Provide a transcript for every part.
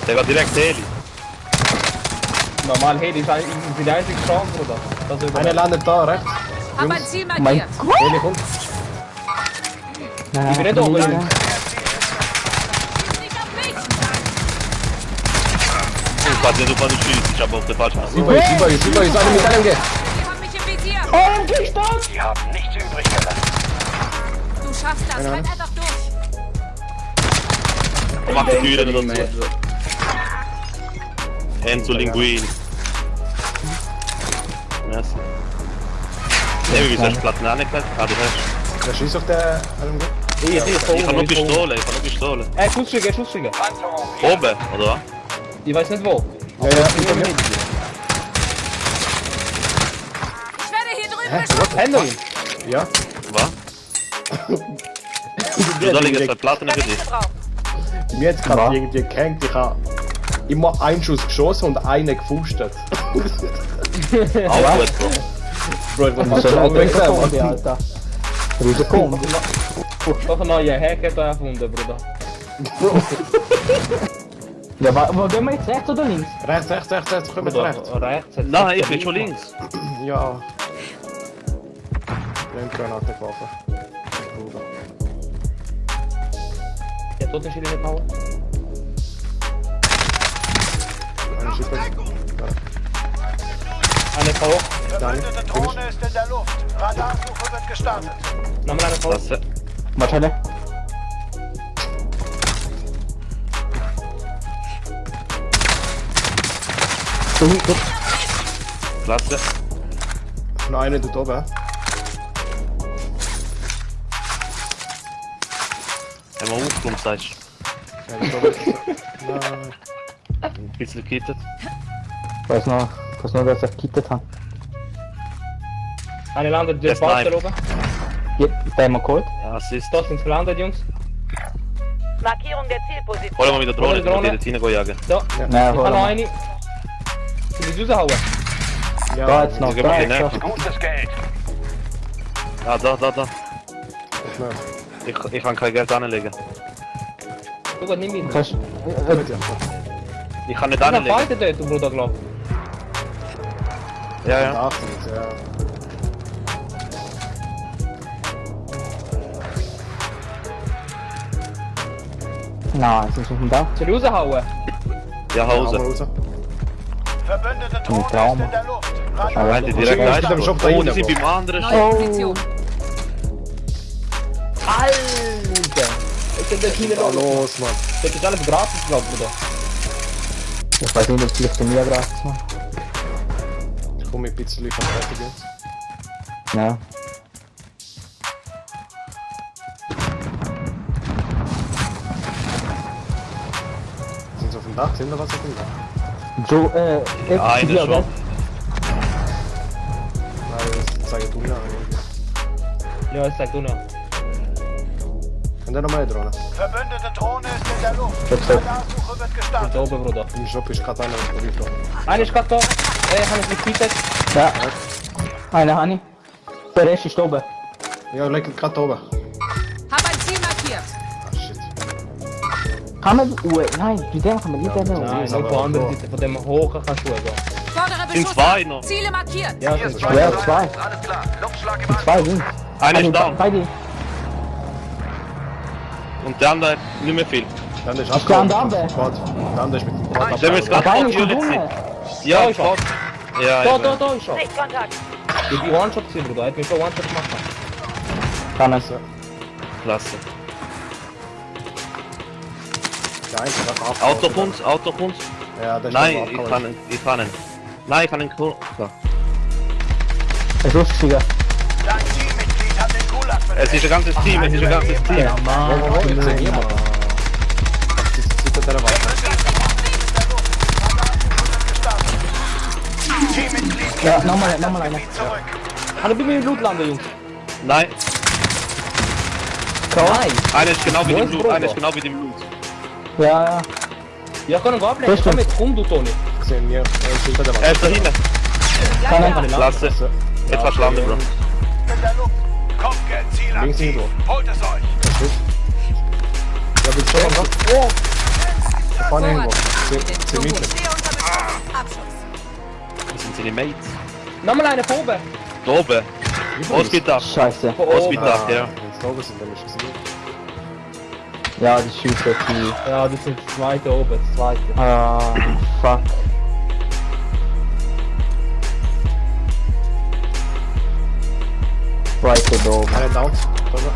Der geht direkt Heli. Normal, Heli ist die einzige Chance, Bruder. Einer landet da, rechts. Hab ein Ziel markiert. Heli kommt. Ich bin nicht oben. Nicht auf mich. Ich weiß nicht, ob man nicht schießt, ich habe auf der falschen Position. Über ist, einer mit einem geht. Die haben mich im Visier. Sie haben nichts übrig gelassen. Du schaffst das. Halt einfach durch. Mach die Türen dazu. Enzo Linguini. Yes. Ne, wie gesagt, Platten auch nicht gleich. Ah, du hast. Der schießt auf der LMG. Ich Ich kann nur Pistole, Pistole. Schussschläge. Panzerung Oben, oder? Ich weiß nicht wo. Ja, hinter mir. Ich werde hier drüben beschossen. Hände ihn. Ja. Was? Du soll ich jetzt zwei Platten für dich. Granate drauf. Mir jetzt gerade irgendwie gehängt. Ich habe immer einen Schuss geschossen und einen gefustet. Auch gut, Bro. Bro, ich muss So schon ein wegnehmen. Kombi, Alter. Risiko. Doch ein neuer Hacker da erfunden, Bruder. Ja, wo gehen wir jetzt? Rechts oder links? Rechts, komm jetzt rechts. Rechts. Nein, ich bin schon links. Ja. Blendgranate geworfen. Ja, dort ist nicht bauen. Eine Schippe. Eine V. Verbündete Drohne ist in der Luft. Radarsuche wird gestartet. Nochmal eine V. Klasse. Marcelle. Gut. Klasse. Noch eine dort oben. Haben wir aufgekommen, sagst Ja, dort oben. du? Ein bisschen gekittet. Weiß noch, dass ich gekittet habe. Eine landet Der der Bauch Sniper. da oben. Ja, den haben wir geholt. Ja, Assist. Da sind gelandet, Jungs. Markierung der Zielposition. Holen wir wieder Drohne, Drohne. die dort hineingehen. Da. Nein, Ich habe hol noch mal. eine. Soll ich raushauen? Ja, Da jetzt noch, gehen wir da hin, jetzt ne? noch. Gutes Geld. Ja, da. schnell. Ich kann kein Geld anlegen. Du Gott, nimm ihn. Kannst- Mit dir. Ich kann nicht Ich habe anlegen. beide dort, du Bruder, glaub. Ja, ja. 8, ja. Nein, sind schon da. Soll ich raushauen? Ja, Hause. Raus. Verbündete Drohne ist Trauma. in der Luft. Nein, die direkt Ja, rein. stimmt, schon da Oh, die rein, sind Bro. beim anderen. Neue Position. Alter! Ich bin dort hinten Ja, los, Mann. Das ist alles gratis, glaub Bruder. Ich weiß nicht, ob vielleicht zu mir gratis machen. Ich komme ein bisschen von fertig jetzt. Ja. Sind sie auf dem Dach? Sind da was auf dem Dach? Joe, Eine ja, schon. gell? Nein, das zeigt du mir eigentlich. Ja, das sagt du noch. Und dann noch mal eine Drohne. Verbündete Drohne ist in der Luft. Perfekt. Radarsuche wird Da gestartet. oben, Bruder. Im Shop ist gerade einer rumgeflogen. Einer ist gerade da. Ich habe nicht gekittet. Ja. Eine habe ich. Der Rest ist oben. Ja, leg gerade oben. Hab ein Ziel markiert. Ah, shit. Kann man... nein, bei dem kann man nicht den Nein, ist nur aber von der anderen so. Seite, von dem hohen kannst du gehen. Fordere Sind Beschuss. zwei noch. Ziele markiert. Ja, Hier das ist ist Strike Ja, Zone. zwei. Alles klar. Luftschlag im Zwei sind. Einer ist down. Beide. Und der andere nicht mehr viel. Dann ist Ist der andere abgehauen. runter? Quad. Der andere ist mit dem Quad Der ist gerade Beide vor ist die schon Tür rum. Ja, Da ich ist er. fahre. Ja, Da, ich da, da ist er. Sichtkontakt. Ich bin One-Shot gewesen, Bruder. Er hat mich schon One-Shot gemacht. Kann es. Klasse. Der eine ist gerade abgehauen. Autopunkt. Ja, der ist Nein, schon abgehauen. ich kann ihn. Nein, ich kann ihn kurz. So. Es ist lustig. Dein Teammitglied hat den Gulag Es ist ein ganzes Team, es ist ein ganzes Team. Ja, Mann. Wo, ich sehe niemanden. Das ist hinter der Wand. Teammitglied Ja, nochmal einer. zurück. Kann ich bei mir im Loot landen, Jungs? Nein, Nein. einer ist genau wie Wo dem ist Blut, Bruder? einer ist genau wie dem Blut. Ja, ja. Ja, ich kann ihn ablenken. Bist du? Komm mit, komm du, Toni. Ich sehe mir. Er ist hinter der Er Wand. ist da hinten. Kann er. Kann ich landen? Klasse. Jetzt fast landen, Bro. In der Luft. Kopfgeldziel Links aktiv. irgendwo. Holt es euch. Ja, willst du schon noch? Oh! Da vorne irgendwo. Den sind Turbo. mittig. Stehe unter Beschuss. Abschluss. Das sind seine Mates. Nochmal eine von oben. Da oben. Hospital. Scheiße. Von oben. Hospital, ja. Wenn es da oben sind, dann ist es nicht. Ja, die schießen viel. Ja, das sind das zweite oben, das zweite. Ah, fuck. Zweite da oben. Einer down. Da oben.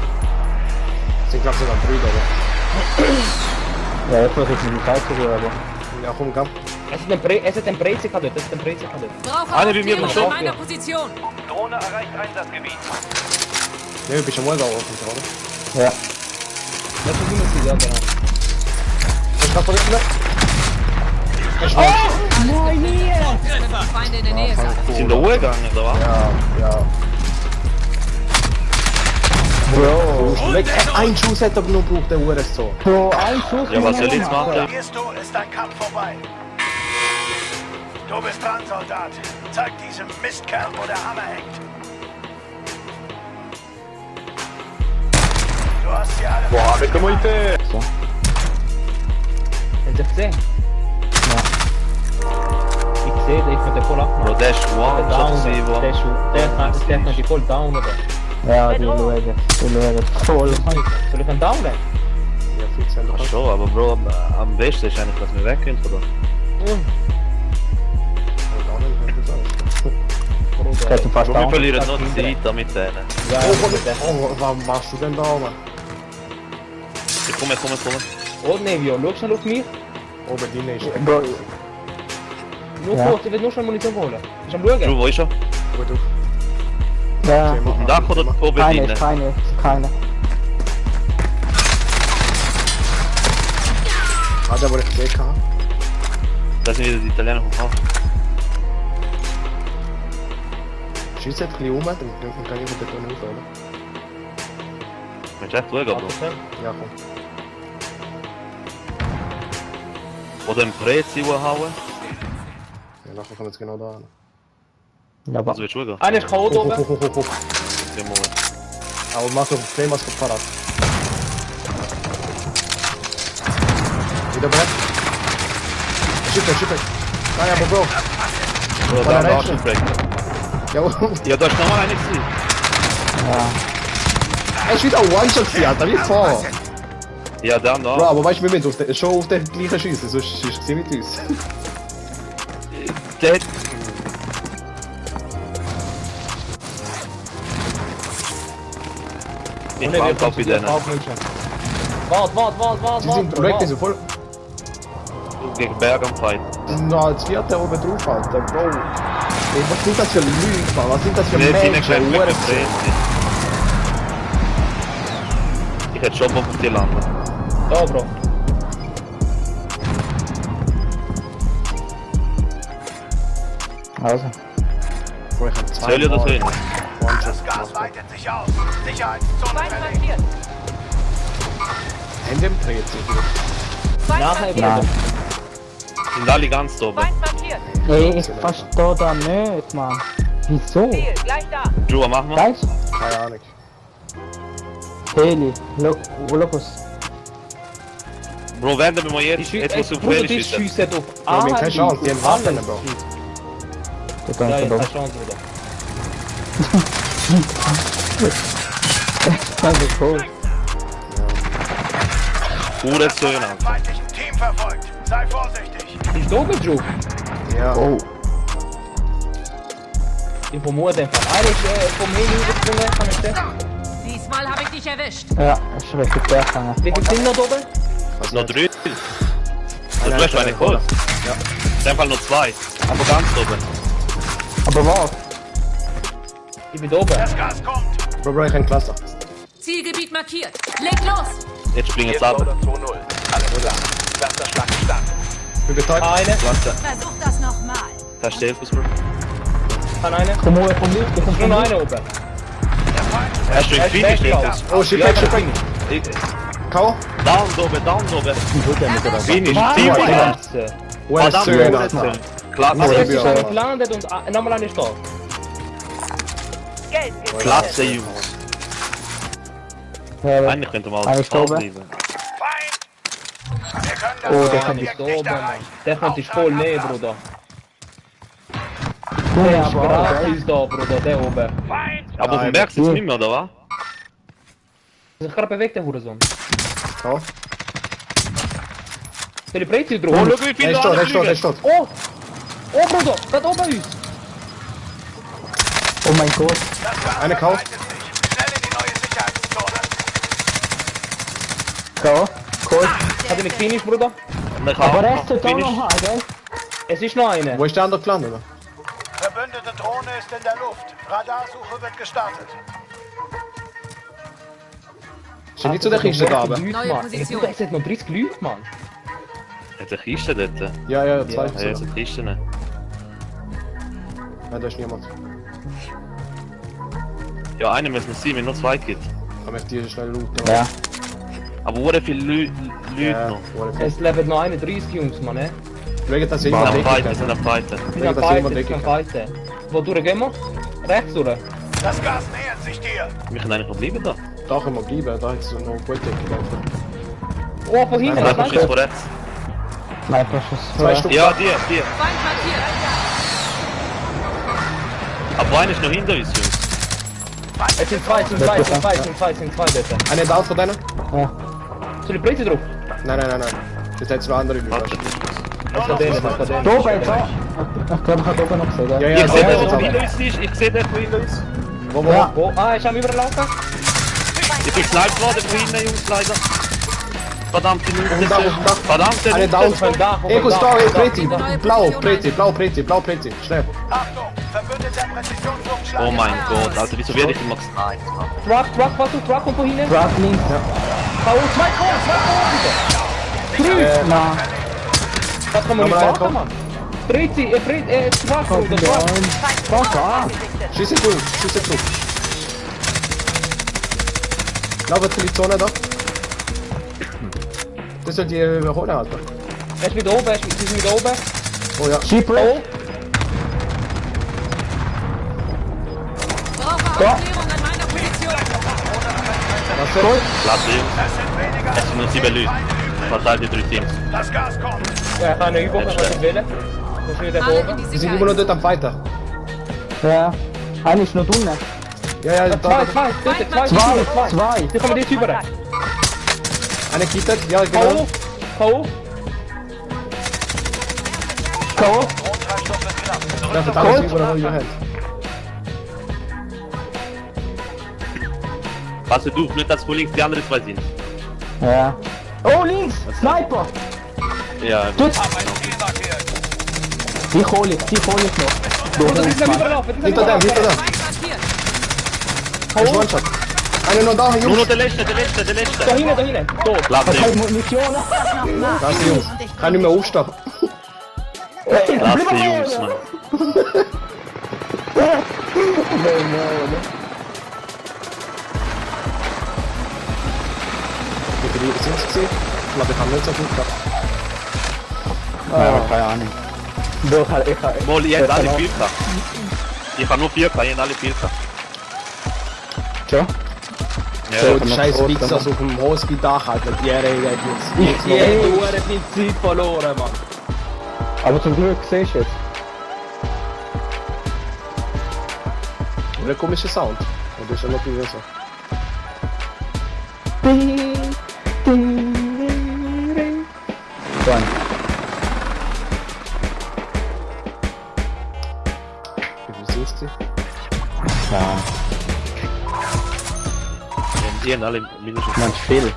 Sind glaube sogar 3 da oben. Ja, ich versuche mir die Zeit zu holen, aber... Ja, komm, komm. Es hat den Brezika dort, es hat den Brezika dort. Brauche Eine bei mir Aufklärung im in Shop. meiner Position. Drohne erreicht Einsatzgebiet. Ja, du bist am Wall offen, oder? Ja. Das ist immer sie, ja genau. Ich kann verrückt, ne? Könnten Feinde in der Nähe sein. Sind da hochgegangen, oder was? Ja, ja. Bro. Weg. Ein Schuss hätte aber nur gebraucht, der Uhr ist so. Bro, ein Schuss. Ja, was soll ich jetzt machen? Verlierst du, ist dein Kampf vorbei. Du bist dran, Soldat. Zeig diesem Mistkerl, wo der Hammer hängt. Du hast sie alle. Boah, mit der Multe! So. Haben Sie gesehen? Ja. Ich sehe, der ist mit der voll Bro, abgemacht. der ist One-Shot Down, gewesen, wo... der kann die voll down, oder? Ja, die schauen. Die schauen. Voll. Soll ich einen down nehmen? Ja, fix, wenn du Ach kannst. schon, aber Bro, am besten ist eigentlich, dass wir wegkommen, oder? Ich hätte fast Bro, wir down. verlieren noch Zeit damit denen. Ja, Oh, was machst du denn da oben? Ich komme. Oh, Nevio, schau schnell auf mich. Oben drin ist. Bro, Nur Ja. kurz, ich will nur schnell Munition holen. Bist du am schauen? Bro, wo ist er? Oben drauf. ja. Auf dem Dach oder oben Keine, drinnen? keine. Hat aber nicht gesehen gehabt. Da sind wieder die Italiener vom Hafen. Schieß jetzt ein bisschen um, dann kann ich dort nicht rauf, oder? Willst du echt schauen, Bro? Ja, komm. Oder im Prezi hauen? Ja, nachher kommen wir jetzt genau da an. Ja, aber... Also willst du schauen? Einer ist K.O. da oben. Hoch. Ja, Moment. Aber mach doch Flamas für Fahrrad. Wieder bereit? Schiff. Nein, aber Bro. Bro, Von der da rechten. Arschenfleck. Ja, Ja, da ist nochmal einer gewesen. Ja. er ist wieder ein One-Shot gewesen, Alter, wie vor. Ja, dann Bro, da. aber weißt du, wir müssen schon auf den gleichen schiessen, sonst ist es mit uns. Der hat... Ich fand auch bei denen. Warte. Sie sind weg, die sind voll. Gegen Berg am Fight. Die sind noch als Vierte oben drauf, Alter, Bro. Ey, was sind das für Lügen, Mann? Was sind das für Wir sind Menschen? nicht mit Hurensohn. Prezi. Ich hätte schon Bock auf die landen. Da, Bro. Also. Bro, ich hab zwei Soll ich das Mal hin? One-Shot Das Gas gemacht. weitet sich aus. Sicherheitszone Feind verlegt. markiert. Hände im dreht sich wieder. Feind Nachher markiert. Nein. Sind alle ganz oben. Feind markiert. Ey, ich verstehe da nicht, Mann. Wieso? Ziel, gleich da. Drew, mach mal. Weißt du? Keine Ahnung. Heli, Locus. Bro, wenden wir mal Die jetzt. Jetzt musst du auf Bruder, Fähre die schießen. schiessen auf wir haben keine Chance, die haben Waffen, Alles Bro. schießt. Das Ja, ist jetzt dumm. hast du Chance, Bruder. Das ist cool. Pure Söhne. Einem feindlichen Team verfolgt. Sei vorsichtig. Bist du oben, Drew? Ja. Oh. Ich vermute einfach. Einer ist vom Heli übergesprungen, kann ich sehen. Diesmal habe ich dich erwischt. Ja, ist richtig gefangen. Wie viele sind noch da oben? Noch 3. Das wäre eine Kohl. Ja. In dem Fall nur 2. Aber ganz oben. Aber was? Ich bin da oben. Das Gas kommt. Bro, ich hab ein Cluster. Zielgebiet markiert. Leg los. Jetzt springen sie ab. 2-0. Alle zusammen. Clusterschlag gestartet. Ich bin betäubt. Eine, Klasse. Versuch das nochmal. Da steht was, Bro. kann eine. Komm hoch, komm nicht, komm Schon von einer oben. Er steht Er ist Finish, steht weggelaufen. das. Oh, shit, weg. K.O. Down oben. Finish, Wow. Team. Klasse. One Verdammt, Söhne, Bro. Alter. Klasse. Also, Ja, es ist ja. einer gelandet und nochmal einer ist da. Geld gibt. Klasse, Jungs. Ja, Eigentlich könnte man Eigentlich da oben. aufnehmen. Feind! Wir können das Oh, der Ziel kommt direkt da nicht oben, Mann. erreichen. Der kommt ist voll näher, Bruder. Ja, Der ist aber auch, gratis da, Bruder, der oben. Feind! Aber auf dem Berg sitzt nicht mehr, oder was? Sich gerade bewegt, der Hurensohn. Ja. Soll ich Breite drauf? Oh, schau wie Der viele ist da tot, der ist tot, der ist anfliegen. tot. Oh! Oh, Bruder! Gerade oben uns! Oh mein Gott. Das Gas Eine Kauf. verbreitet sich. Schnell in die neue Sicherheitszone. So, cool. Hat er mich finish, Bruder? Aber Rest hat auch Finish. noch einen, gell? Es ist noch einer. Wo ist der andere gelandet? Oder? Verbündete Drohne ist in der Luft. Radarsuche wird gestartet. Ist nicht zu der Kiste da, aber? Neue Position. Es hat noch 30 Leute, Mann. Hat eine Kiste dort? Ja, ja, zwei. Ja, jetzt eine Kiste. Nein, da ist niemand. Ja, einer müssen es sein, wenn nur zwei gibt. Ich möchte die schnell looten. Ja. Aber wo viele Leute Ja, noch? wo der Es leben noch 31 Jungs, Mann, ne? Schaut, dass Wir jemand sind am Fighten, wir weggeht. sind am Fighten. Wir Ja, sind dass jemand fighten, wir weggeht. sind fighten. Wo durch gehen wir? Rechts, oder? Das Gas nähert sich dir. Wir können eigentlich noch bleiben da. Da können wir bleiben, da hat es noch gut gelaufen. Oh, von hinten, Aber was Schuss von rechts. Sniper-Schuss. Zwei Stück. Ja, die. Feind markiert. Aber einer ist noch hinter uns, Jungs. Es sind zwei dort. Eine down von denen? Ja. Soll ich Breite drauf? Nein. Das hat noch andere Leute. Warte, weißt du. Das von denen, das von denen. Da oben jetzt auch. Ich glaube, ich habe oben noch gesehen, Ja, gell? ja, Ich sehe da den, ist der er. hinter uns ist. Ich sehe den von hinter uns. Wo? Ja. Wo? Ah, ist am Überlaufen? Ich bin gesniped worden von hinten, Jungs, leider. Verdammte Auf dem Minute. Dach, auf dem Dach. Verdammte Eine Minute. down. Auf dem Dach, auf dem Ego, Dach. da, Preti. Neue Blau, Position Blau, Preti. Schnell. Achtung! Verbündeter Präzisionsluftschlag. Oh mein Gott, Alter, wieso werde ich immer gesniped? Truck kommt von hinten. Truck links. K.O. Zwei K.O. Nein. Das kann man nicht Aber machen, Mann. Truck, Kommt Bruder, der Truck. ein. Truck, ah. Schieße drauf. Laufen zu die Zone da. Das soll die überholen, Alter. Er ist wieder oben, sie sind wieder oben. Oh ja. Shipwreck. Brauche Aufklärung an meiner Position. Was soll? Klasse, Jungs. Es sind weniger Es sind nur 7 Leute. Verteilt die 3 Teams. Das Gas kommt. Ja, ich habe eine Übung, was ich will. Wo ist wieder Alle in oben? die Die sind immer noch Sicherheit. dort am Fighter. Ja. Einer ist noch drinnen. Ja, da. Zwei. Die kommen jetzt über. Eine kittet, ja, genau. K.O. K.O. Grundtreibstoff wird knapp. Da verdammt ist überall hier. Pass du auf, nicht dass von links die anderen zwei sind. Ja. Oh, links. Sniper. Ja, Tut. Aber ein Ziel markiert. Die hole ich noch. Bruder, die sind am Überlaufen. Hinter dem. Feind markiert. Ein One-Shot. Einer noch da, nur Jungs. noch der letzte. Da hinten. Tot. Klasse, Ich habe Jungs. Munition. Da ist die Jungs. Kann nicht mehr aufstehen. Klasse, Jungs, Mann. Wie viele sind es gewesen? Ich glaube, ich habe nicht so gut gehabt. Ja, keine Ahnung. Doch, Mal, ihr habt alle 4 gehabt. Ich habe nur 4 gehabt, ihr habt alle 4 gehabt. Schon? Ja, So, Ja, die noch scheiß tot, Wichser auf dem Hospi-Dach, Alter. Die Jährige jetzt. Die haben viel Zeit verloren, Mann. Aber zum Glück siehst du jetzt. Oder ein komischer Sound. Und das ist ja natürlich so. Dann. Wie viel sind es gewesen? Ja, die haben alle mindestens. man viel.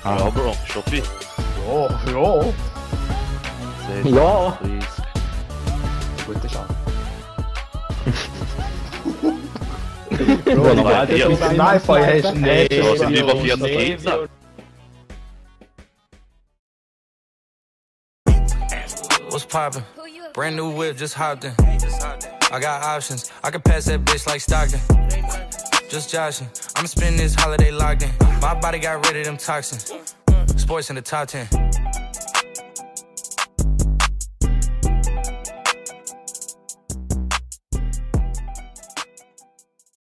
Ja, Bro, Schoppi. Oh, ja. Ja. Gute Schau. Bro, die aber Welt ja, ist ein Sniper, hast du nicht. Ja, sind über 40 Teams. What's poppin'? Brand new whip, just hopped in. I got options. I can pass that bitch like Stockton. Just joshing. I'ma spend this holiday locked in. My body got rid of them toxins. Sports in the top 10.